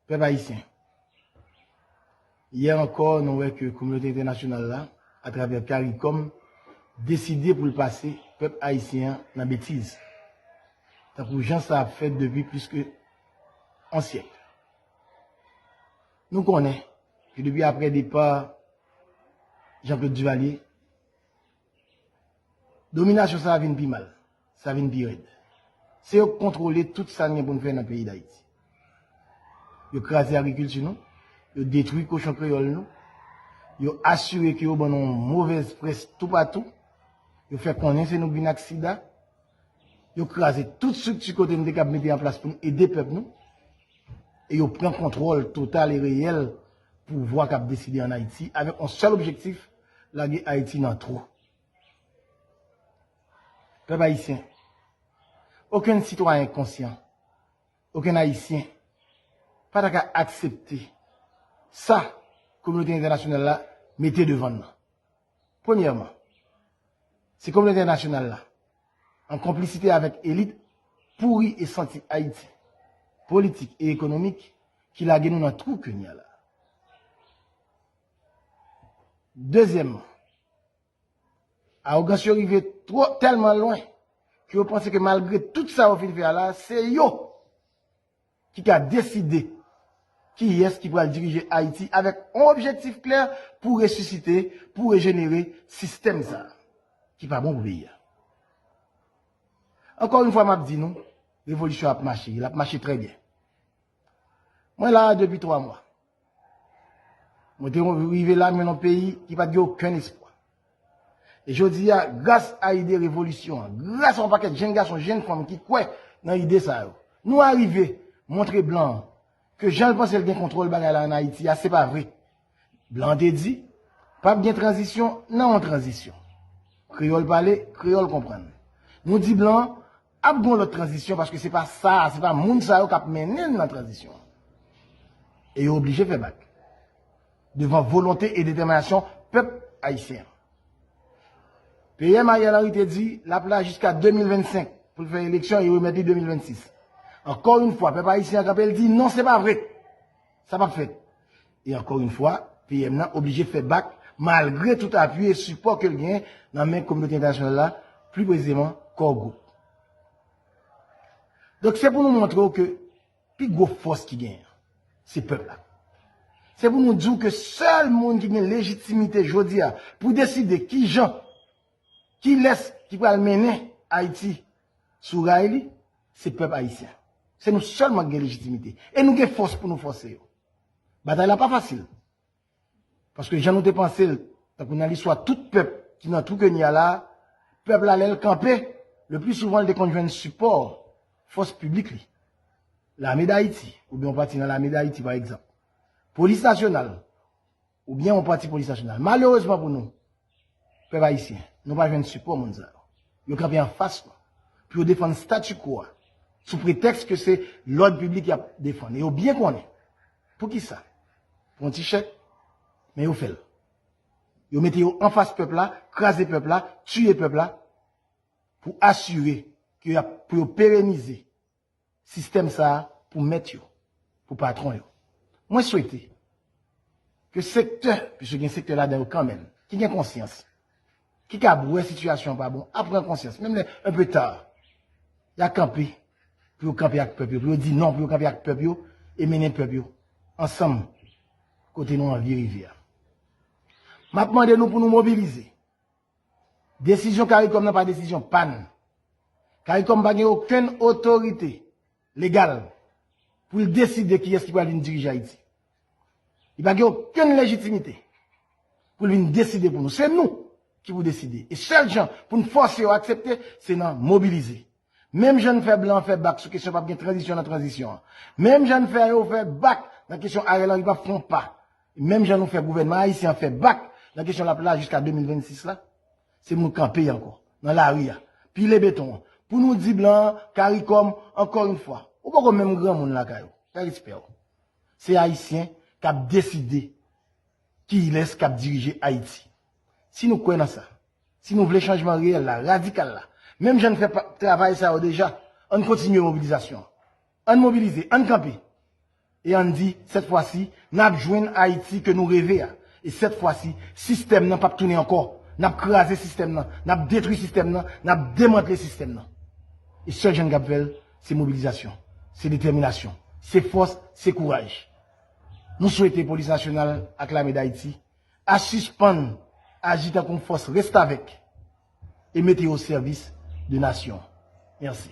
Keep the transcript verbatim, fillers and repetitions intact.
Pèp ayisyen, yè ankò, nou wè ke kominote entènasyonal la, atravè CARICOM, deside pou l pase pèp ayisyen an nan betiz, tankou jan sa ap fèt depi plis ke yon syèk. Nou konnen ke depi aprè depa Jean-Claude Duvalier, dominasyon sa a vin pi mal, sa vin pi rèd. Se yo k kontwole tout sa n gen pou n fè nan peyi Dayiti. Yo kraze agrikilti nou, yo detwi kochon kreyòl nou, yo asire ke yo ban nou yon movèz près toupatou, yo fè konnen se nou k vin ak sida, yo kraze tout estrikti kote n te kab mete an plas pou n ede pèp nou, e yo pran kontwòl total e reyèl pouvwa k ap deside ann Ayiti avèk yon sèl objektif, lage Ayiti nan twou. Pèp ayisyen, okenn sitwayen konsyan, okenn ayisyen pa ta ka aksepte sa kominote entènasyonal la mete devan n nan. Premyèman, se kominote entènasyonal la, an konplisite avèk elit pouri e santi Ayiti, politik e ekonomik, ki lage nou nan twou ke n ye a la. Dezyèmman, awogans yo rive twò, tèlman lwen ke yo panse ke malgre tout sa yo fin fè a la, se yo ki ka deside kiyès ki pral dirije Ayiti avèk yon objektif klè pou resisite, pou rejenere sistèm sa a ki pa bon pou peyi a. Ankò yon fwa, m ap di nou, revolisyon ap mache, l ap mache trè byen. Mwen la a depi twa mwa. Mwen te rive la, mwen nan peyi ki pa t gen okenn espwa. E jodi a, gras a ide revolisyon an, gras a yon pakèt jenn gason, jenn fanm ki kwè nan ide sa yo, nou arive montre blan an ke jan l panse l gen kontwòl bagay la ann Ayiti a, se pa vre. Blan an te di, p ap gen tranzisyon nan yon tranzisyon. Kreyòl pale, kreyòl konprann. Nou di blan an, ap gen yon lòt tranzisyon paske se pa sa, se pa moun sa yo k ap mennen n nan tranzisyon an. E yo oblije fè bak devan volonte e detèminasyon pèp ayisyen an. P M Ariel Henry te di l ap la jiska de mil vennsenk pou l fè eleksyon e yo remèt li de mil vennsis. Ankò yon fwa, pèp ayisyen an kanpe, l di non, se pa vre. Sa p ap fèt. E ankò yon fwa, P M nan oblije fè bak malgre tout apui e sipò ke l gen nan men kominote entènasyonal la, pli presizeman Core Group. Donk, se pou nou montre w ke pi gwo fòs ki genyen, se pèp la. Se pou nou di w ke sèl moun ki gen lejitimite jodi a pou deside kijan, kilès ki pral mennen Ayiti sou ray li, se pèp ayisyen. Se nou sèlman ki gen lejitimite. E nou gen fòs pou nou fòse yo. Batay la pa fasil. Paske jan nou te panse l, tankou nan listwa tout pèp ki nan twou ke n ye a la, pèp la, lè l kanpe, le pli souvan, l te konn jwenn sipò fòs piblik li. Lame Dayiti, oubyen yon pati nan Lame Dayiti, pa egzanp. Polis nasyonal, oubyen yon pati polis nasyonal. Malerezman pou nou, pèp ayisyen, nou pa jwenn sipò moun sa yo. Yo kanpe anfas nou pou yo defann statu quo a, sou pretèks ke se lòd piblik y ap defann. E yo byen konnen. Poukisa? Pou yon ti chèk, men yo fè l. Yo mete yo anfas pèp la, kraze pèp la, tiye pèp la, pou asire ke y ap, pou yo perenize sistèm sa a pou mèt yo, pou patwon yo. Mwen swete ke sektè, piske gen sektè ladan yo kanmenm, ki gen konsyans, ki kab wè sitiyasyon an pa bon, ap pran konsyans, menm lè un peu tard, y a kanpe, pou yo kanpe ak pèp yo, pou yo di non, pou yo kanpe ak pèp yo, e mennen pèp yo ansanm kote nou anvi rive a. M ap mande nou pou nou mobilize. Desizyon CARICOM nan pa desizyon pa n. CARICOM pa gen okenn otorite legal pou l deside kiyès ki pral vin dirije Ayiti. Li pa gen okenn lejitimite pou l vin deside pou nou. Se nou ki pou deside. E sèl jan pou n fòse yo aksepte, se nan mobilize. Menm jan n fè blan an fè bak sou kesyon p ap gen tranzisyon nan tranzisyon an. Menm jan n fè yo fè bak nan kesyon Ariel Henry p ap fè yon pa. Menm jan nou fè gouvènman ayisyen an fè bak nan kesyon l ap la jiska de mil vennsis la, se pou nou kanpe ankò nan lari a, pile beton an, pou nou di blan an, CARICOM, ankò yon fwa, ou poko menm granmoun lakay ou, fè respè w. Se Ayisyen k ap deside kilès k ap dirije Ayiti. Si nou kwè nan sa, si nou vle chanjman reyèl la, radikal la, menm jan n fè pa, travay sa yo deja, ann kontinye mobilizasyon an. Ann mobilize, ann kanpe. E ann di, sèt fwa si, n ap jwenn Ayiti ke nou reve a. E sèt fwa si, sistèm nan p ap tounen ankò. N ap kraze sistèm nan, n ap detwi sistèm nan, n ap demantle sistèm nan. E sèl jan n kab fè l, se mobilizasyon, se detèminasyon, se fòs, se kouraj. Nou swete Polis Nasyonal ak Lame Dayiti a sispann aji tankou yon fòs restavèk e mete yo o sèvis de nasyon. Mèsi.